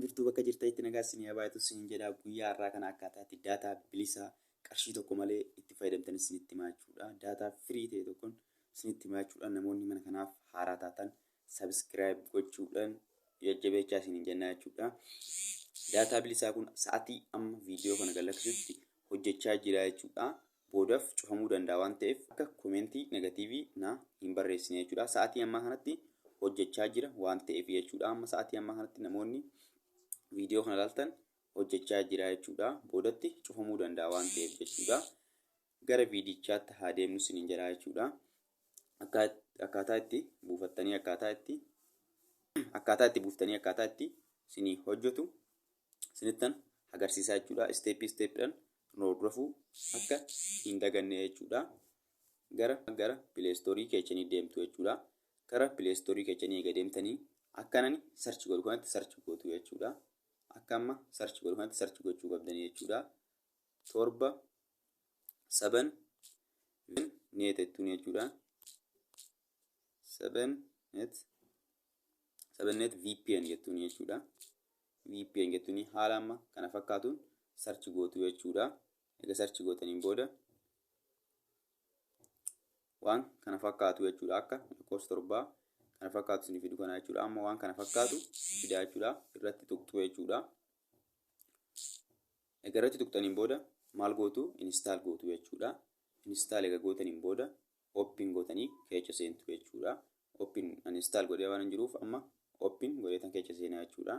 Jirtu bakka jirtanitti nagaa isinii haa baay'atu isiniin jedha. Guyyaa har'aa kana akkaataa itti daataa bilisaa qarshii tokko malee itti fayyadamtan isinitti himaa jechuudha. Daataa firii ta'e tokkoon isinitti himaa jechuudha. Namoonni mana kanaaf haaraa taatan subscribe gochuudhaan jajjabeechaa isiniin jennaa jechuudha. Daataa bilisaa kun sa'atii amma viidiyoo kana gad lakkisutti hojjechaa jira jechuudha. Boodaaf cufamuu danda'a waan ta'eef akka komentii negatiivii na hin barreessine jechuudha. Sa'atii ammaa kanatti hojjechaa jira waan ta'eef jechuudha. Amma sa'atii ammaa kanatti namoonni viidiyoo kana ilaaltan hojjechaa jira jechuudha. Boodatti cufamuu danda'a waan ta'eef jechuudha. Gara viidichaatti haa deemnu isiniin jedha jechuudha. Akkaataa itti buufattanii akkaataa itti buuftanii akkaataa itti isinii hojjetu isinittan agarsiisaa jechuudha. Isteeppii isteeppiidhaan nu hordofuu akka hin daganne jechuudha. Gara Play Store keessanii deemtu jechuudha. Gara Play Store keessanii eega deemtanii akkanani search godhu kanatti search gootu jechuudha. Akka amma search godhu kanatti search gochuu qabdanii jechuudha. 7 7 net jettuun jechuudha. 7 net 7 net VPN jettuun jechuudha. VPN jettuun haala amma kana fakkaatuun search gootu jechuudha. Egaa search gootaniin booda waan kana fakkaatu jechuudha. Akka lakkoofsa torbaa kana fakkaatu isin fidu kana jechuudha. Amma waan kana fakkaatu fidaa jechuudha. Irratti tuqxu jechuudha. Egaa irratti tuqxaniin booda maal gootu? Install gootu jechuudha. Install egaa gootaniin booda open gootanii keessa seentu jechuudha. Open install godhee waan hin jiruuf amma open godheetan keessa seenaa jechuudha.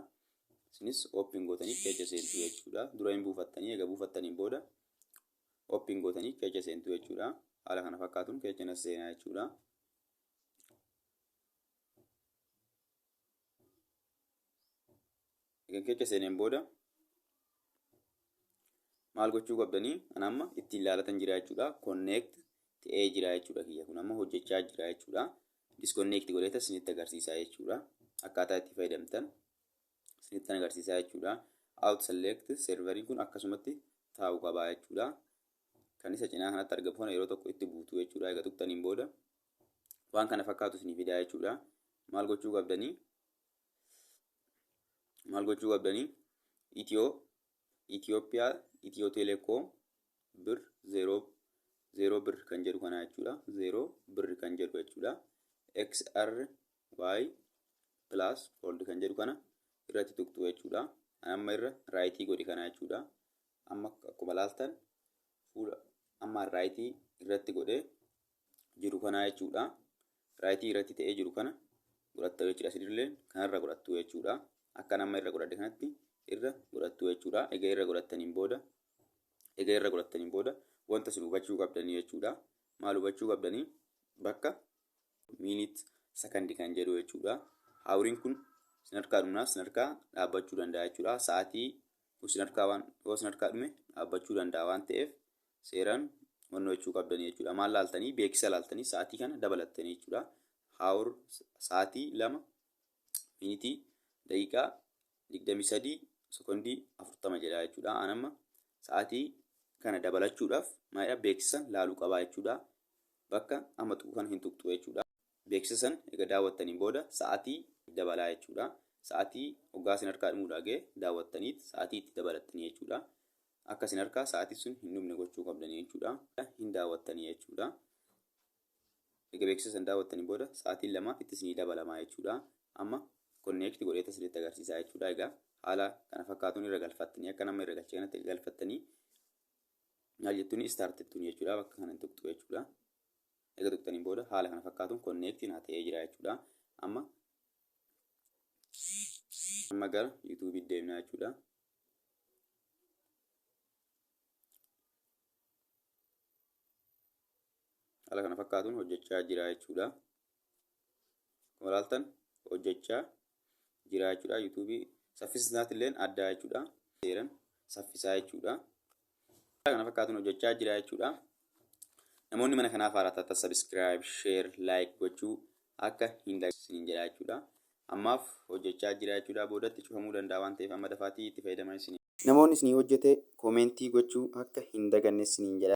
Isinis open gootanii keessa seentu jechuudha. Dura hin buufattanii, egaa buufattaniin booda open gootanii keessa seentu jechuudha. Haala kana fakkaatuun keessa na seenaa jechuudha. Egaa keessa seeneen booda maal gochuu qabdanii? An amma ittiin ilaalatan jira jechuudha. Connect ta'ee jira jechuudha kiyya kun amma hojjechaa jira jechuudha. Disconnect godheeta isinitti agarsiisaa jechuudha. Akkaataa itti fayyadamtan isinitti agarsiisaa jechuudha. Auto select serveriin kun akkasumatti taa'uu qabaa jechuudha. Kan isa cinaa kanatti argamu kana yeroo tokko itti buutu jechuudha. Egaa tuqxaniin booda waan kana fakkaatu isinii fidaa jechuudha. Maal gochuu qabdanii? Maal gochuu qabdanii? Itoophiyaa Itiyoo Telekoom bir 0 0 birr kan jedhu kana jechuudha. 0 birr kan jedhu jechuudha. XRY plus fold kan jedhu kana irratti tuqxu jechuudha. Amma irra raayitii godhi kana jechuudha. Amma akkuma laaltan fuula amma raayitii irratti godhee jiru kana jechuudha. Raayitii irratti ta'ee jiru kana godhattu jechuudha. Isinillee kanarra godhattu jechuudha. Akka nama irra godhadhe kanatti irra godhattu jechuudha. Egaa irra godhattaniin booda wanta isin hubachuu qabdanii jechuudha. Maal hubachuu qabdanii? Bakka minute second kan jedhu jechuudha. Houriin kun isin harkaa dhumnaa isin harkaa dhaabbachuu danda'a jechuudha. Sa'aatii isin harkaa waan yoo isin harkaa dhume dhaabbachuu danda'a waan ta'eef seeraan wanno jechuu qabdanii jechuudha. Maal laaltanii? Beeksisa laaltanii sa'aatii kana dabalattanii jechuudha. Hour sa'aatii 2 minitii daqiiqaa 23 sekondii 40 jedha jechuudha. An amma sa'aatii kana dabalachuudhaaf maalidha, beeksisa laaluu qabaa jechuudha. Bakka amma tuqu kana hin tuqxu jechuudha. Beeksisa san egaa daawwattaniin booda sa'aatii dabalaa jechuudha. Sa'aatii hoggaa isin harkaa dhumuudhaa ga'e daawwattaniit sa'aatii itti dabalattanii jechuudha. Akka isin harkaa sa'aatii sun hin dhumne gochuu qabdanii jechuudha. Hin daawwattanii jechuudha. Egaa beeksisa san daawwattanii booda sa'aatiin 2 itti isinii dabalamaa jechuudha. Amma connect godheeta isinitti agarsiisaa jechuudha. Egaa haala kana fakkaatuun irra galfattanii, akka nama irra galchee kanatti galfattanii, maal jettuun, start jettuun jechuudha. Bakka kana hin tuqxu jechuudha. Egaa tuqxaniin booda haala kana fakkaatuun connect naa ta'ee jira jechuudha. Amma gara yuutuubii deemnaa jechuudha. Haala kana fakkaatuun hojjechaa jira jechuudha. Akkuma ilaaltan hojjechaa jira jechuudha. Yuutuubii saffisni isaatillee addaa jechuudha. Seeran saffisaa jechuudha. Haala kana fakkaatuun hojjechaa jira jechuudha. Namoonni mana kanaaf haaraa taatan subscribe, share, like gochuu akka hin dagatinaa jedha jechuudha. Ammaaf hojjechaa jira jechuudha. Boodatti cufamuu danda'a waan ta'eef amma dafaatii itti fayyadamaa isin. Namoonni isinii hojjete koomentii gochuu akka hin daganne isiniin jedha.